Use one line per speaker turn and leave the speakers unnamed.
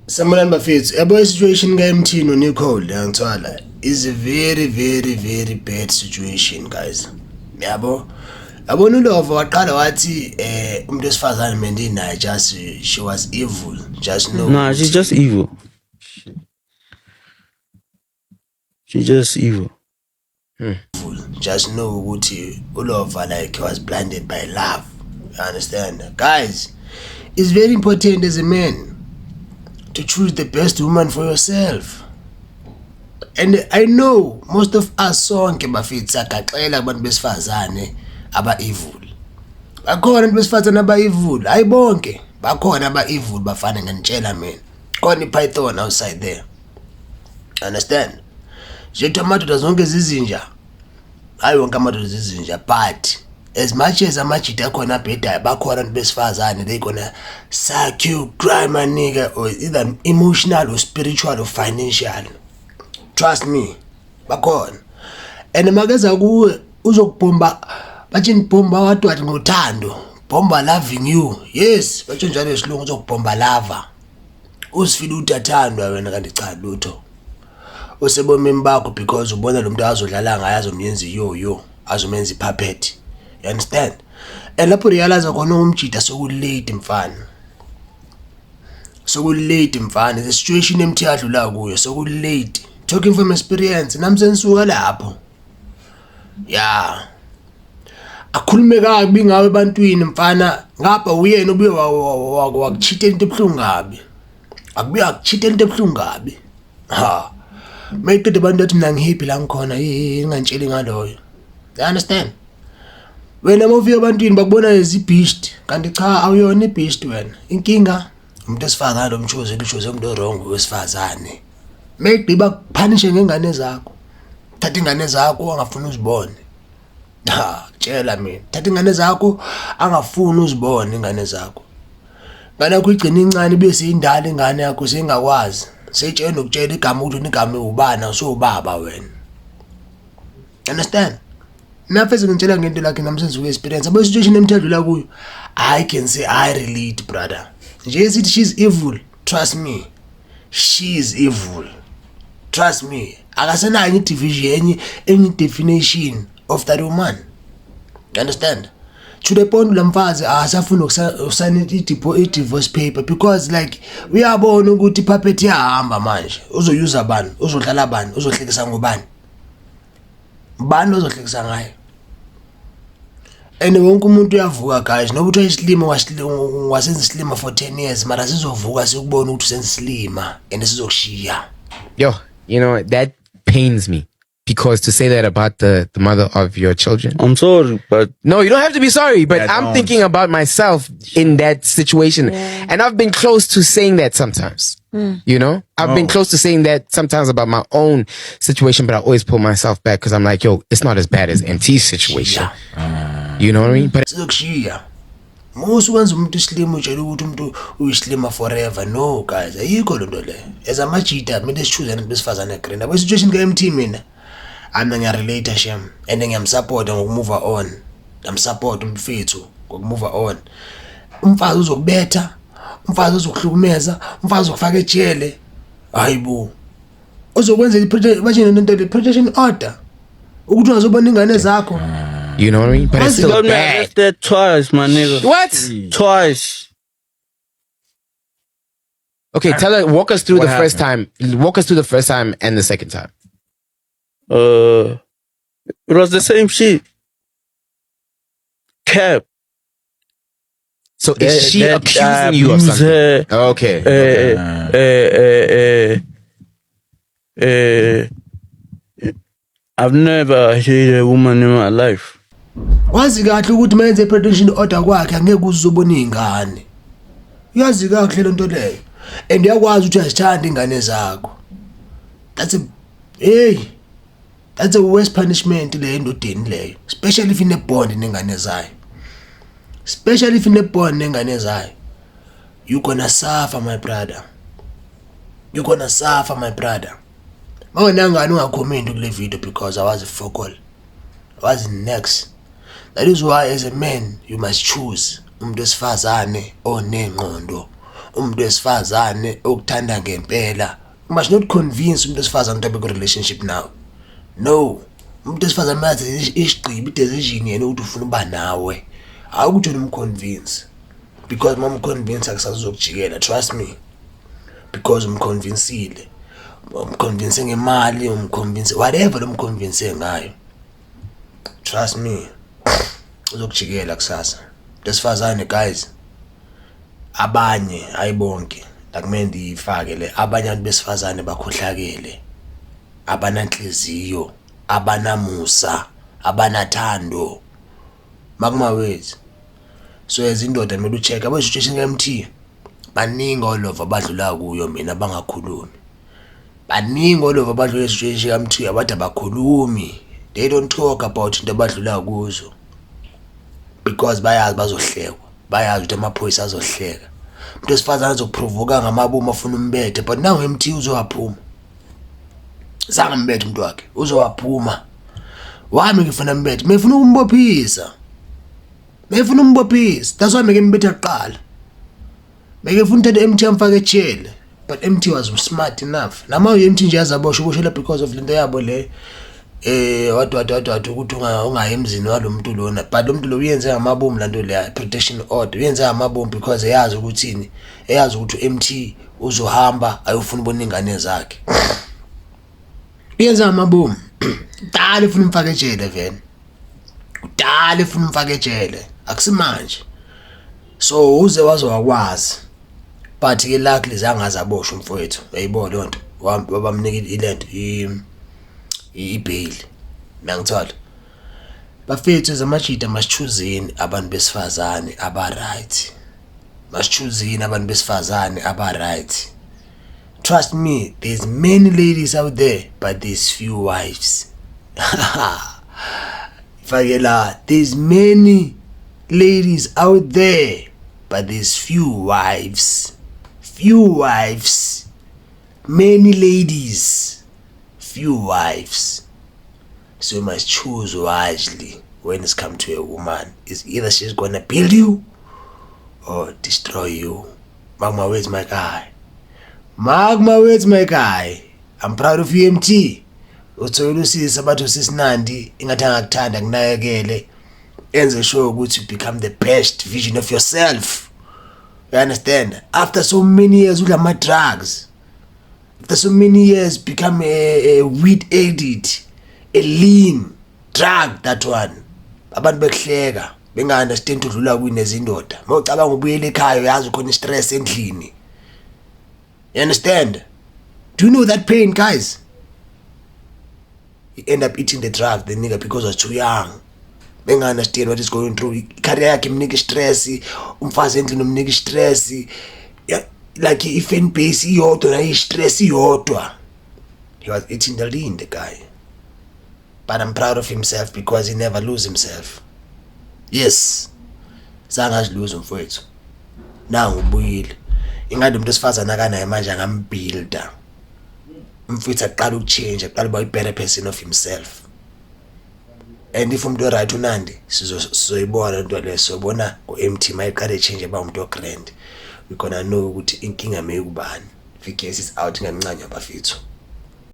Sanibonani bafethu, yabo i-situation ka-MT noNicole yangithola is a very very very bad situation guys. Yabo, yabona uLova waqala wathi umuntu wesifazane mina ndinaye, just she was evil, just know.
Nah, she's just evil. She's just evil.
Just know ukuthi uLova like was blinded by love. You understand? Guys, it's very important as a man to choose the best woman for yourself. And I know most of us sonke bafethu siyagaxela kubantu besifazane aba-evil. Bakhona abantu besifazane aba-evil, hayi bonke, bakhona aba-evil bafana, ngiyanitshela mina. Khona i-python outside there. Understand? Nje amadoda zonke zizinja. Hayi wonke amadoda zizinja, but as much as amajita akhona abhedayo, bakhona abantu besifazane they gonna suck you dry, my nigga, or either emotional or spiritual or financial. Trust me, bakhona. And makeza kuwe uzokubhomba, bathi nibhomba wadwa ngothando, bomba loving you. Yes, batsho njalo esilungu, uzokubhomba lava. Uzifile ukuthi athandwa wena kanti cha lutho. Usebomini bakho because ubona lo muntu azodlala ngaye, azomenza yo azomenza i-puppet. You understand? And lapho realize khona umjida soku-late mfana, soku-late mfana. The situation MT adlula kuyo soku-late. Talking from experience, nami senisuka lapho ya akhulume kabi ngawe ebantwini mfana, ngapha uyena ubuye wakuchitela into ebuhlungu kabi, akubuye akuchitela into ebuhlungu kabi. Ha, mayiqeda abantu athi mina ngi-happy la ngikhona, ngingantsheli ngaloyo. You understand? Wena uma ufika ebantwini bakubona as i-beast, kanti cha, awuyona i-beast wena. Inkinga umuntu wesifazane lo mchoose, uchoose umuntu wrong wesifazane. Mayigqiba kuphanishe ngengane zakho, thatha ingane zakho angafuni uzibone. Ha, tshela mina, thatha ingane zakho angafuni uzibone ingane zakho. Ingane yakho igcina incane ibe seyindala, ingane yakho seyingakwazi seyitshela nokutshela igama ukuthi igama ubani, awusubaba wena. Understand? Nafese ngitshela ngento lakhe nami senzuke experience abo situation emthadlula kuyo. I can say I relate, brother. Nje sithi she's evil, trust me, she is evil, trust me. Akasenayo i-division enye definition of that woman. You understand? To the point lamfazi akasafuni ukusayina i-divorce paper because like uyabona ukuthi i-puppet iyahamba manje. Uzoyuza bani? Uzodlala bani? Uzohlekisa ngobani? Bani ozohlekisa ngayo? And wonke umuntu uyavuka guys, noba uthiwa isilima wasenza isilima for 10 years, mara sizovuka sikubona ukuthi usenza isilima and sizokushiya.
Yo, you know, that pains me because to say that about the mother of your children.
I'm sorry, but
No, you don't have to be sorry, but
Yeah,
I'm
don't.
Thinking about myself in that situation. And I've been close to saying that sometimes. I've been
Oh.
close to saying that sometimes about my own situation, but I always pull myself back because I'm like, yo, it's not as bad as MT's situation. You know what I mean? But
Sizokushiya musu wenza umuntu isilima, utshela ukuthi umuntu uyisilima forever. No guys, ayikho lento leyo. As amajita kumele si-choose abantu besifazane green. Yabo situation ka-MT, mina mina ngiyarelate shem, and ngiyamsupport ngokumove on. Ngiyamsupport umfethu ngokumove on. Umfazi uzokubetha, umfazi uzokuhlukumeza, umfazi uzokufaka ejele, hayibo, uzokwenza bathi nento le protection order ukuthi ungazobona ingane zakho.
You know what I mean? But it's
You
still
got me
bad.
Arrested twice, my nigga.
What?
Twice.
Okay, tell us, walk us through
What
the first time. Walk us through the first time and the second time.
It was the same shit. Cap.
So is she
That
accusing you of
abuse
something?
her.
Okay.
I've never hit a woman in my life.
Wazi kahle ukuthi mayenze i-protection order kwakhe angeke uzobona iy'ngane. Uyazi kahle lento leyo and uyakwazi ukuthi uyazithanda iy'ngane zakho. That's a hey, that's a worst punishment leyo endodeni leyo, especially if ine-bond nengane zayo, especially if ine-bond nengane zayo. You gonna suffer, my brother. You gonna suffer, my brother. Mawunangane ungakhomenti kule video because awazi fokol, awazi next. That is why as a man you must choose umuntu wesifazane onengqondo. Umuntu wesifazane okuthanda ngempela, you must not convince umuntu wesifazane ukuthi abe ku-relationship nawe. No, umuntu wesifazane mayathi isigqibo, i-decision yena ukuthi ufuna uba nawe, hayi ukuthi wena umconvince, because uma umconvince akusasa uzokujikela, trust me, because umconvincile, umconvince ngemali, umconvince whatever lo mconvince ngayo, trust me, uzokujikela kusasa. Besifazane guys, abanye, hayi bonke, akumele ndiyifake le, abanye abantu besifazane bakhohlakele, abananhliziyo, abanamusa, abanathando, makumawethu. So as indoda kumele ucheck abo situation ka-MT. Baningi olova abadlula kuyo, mina abangakhulumi. Baningi olova abadlula situation ka-MT abathi abakhulumi. They don't talk about into abadlula kuzo because bayazi bazohlekwa, bayazi ukuthi amaphoyisa azohleka, umuntu wesifazane azokuprovoka ngamabomu, afuna umbethe. But now MT uzowaphuma, zange mbethe umuntu wakhe, uzowaphuma wami. Ngifuna mbethe, mefuna ukumbophisa, mefuna umbophisa. That's why meke mbethe kuqala, meke funa uthatha MT amfake ejele, but MT was smart enough. Nama MT nje yazaboshwa, uboshela because of lento yabo le, wathi wathi wathi wathi ukuthi ungayi emzini walomuntu lona, but lo muntu lo uyenze ngamabomu lanto leya, protection order uyenze ngamabomu because eyazi ukuthi eyazi ukuthi uMT uzohamba ayofuna ubona ingane zakhe. Uyenze ngamabomu kudala, efuna umfake ejele vele, kudala efuna umfake ejele, akusimanje. So uze waze wakwazi, but ke luckily zange azaboshwa umfowethu, uyayibona leyo nto, bamnika ilento, i-bail. Ngiyangithola bafethu, zamajida, masichooseni abantu besifazane aba-right, masichooseni abantu besifazane aba-right. Trust me, there's many ladies out there, but there's few wives. Fakela, there's many ladies out there, but there's few wives. Few wives. Many ladies, few wives. So you must choose wisely when it's come to a woman. It's either she's gonna build you or destroy you. Mark my words, my guy. Mark my words, my guy. I'm proud of you, MT. Uthola usisi abathi usisi Nandi, ingathi angakuthanda, kunakekele, enze sure ukuthi you become the best vision of yourself. You understand? After so many years udla ama drugs, after so many years become a weed addict, a lean drug, that one, abantu bekuhleka, benga understand udlula kwini ezindoda. Mawucabanga ubuyele ekhaya, uyazi khona stress endlini. You understand? Do you know that pain, guys? He end up eating the drug, the nigga, because was too young, benga understand what is going through. Career yakhe imnika stress, umfazi endlini umnika stress. Yeah, like i-fan base iyodwa nayo i-stress iyodwa. He was eating the lean, the guy, but I'm proud of himself because he never lose himself. Yes, zange aziluze umfowethu. Nangu ubuyile, ingadi umuntu wesifazane akanaye manje angambuilda umfowethu, aqala ukuchange, aqala uba i-better person of himself. And if umuntu oright uNandi, sizoyibona lento leyo, sizobona ngo-MT mayiqala echange eba umuntu o-grand. We gonna know ukuthi inkinga meyikubani. If case is out, ingancanywa bafethu.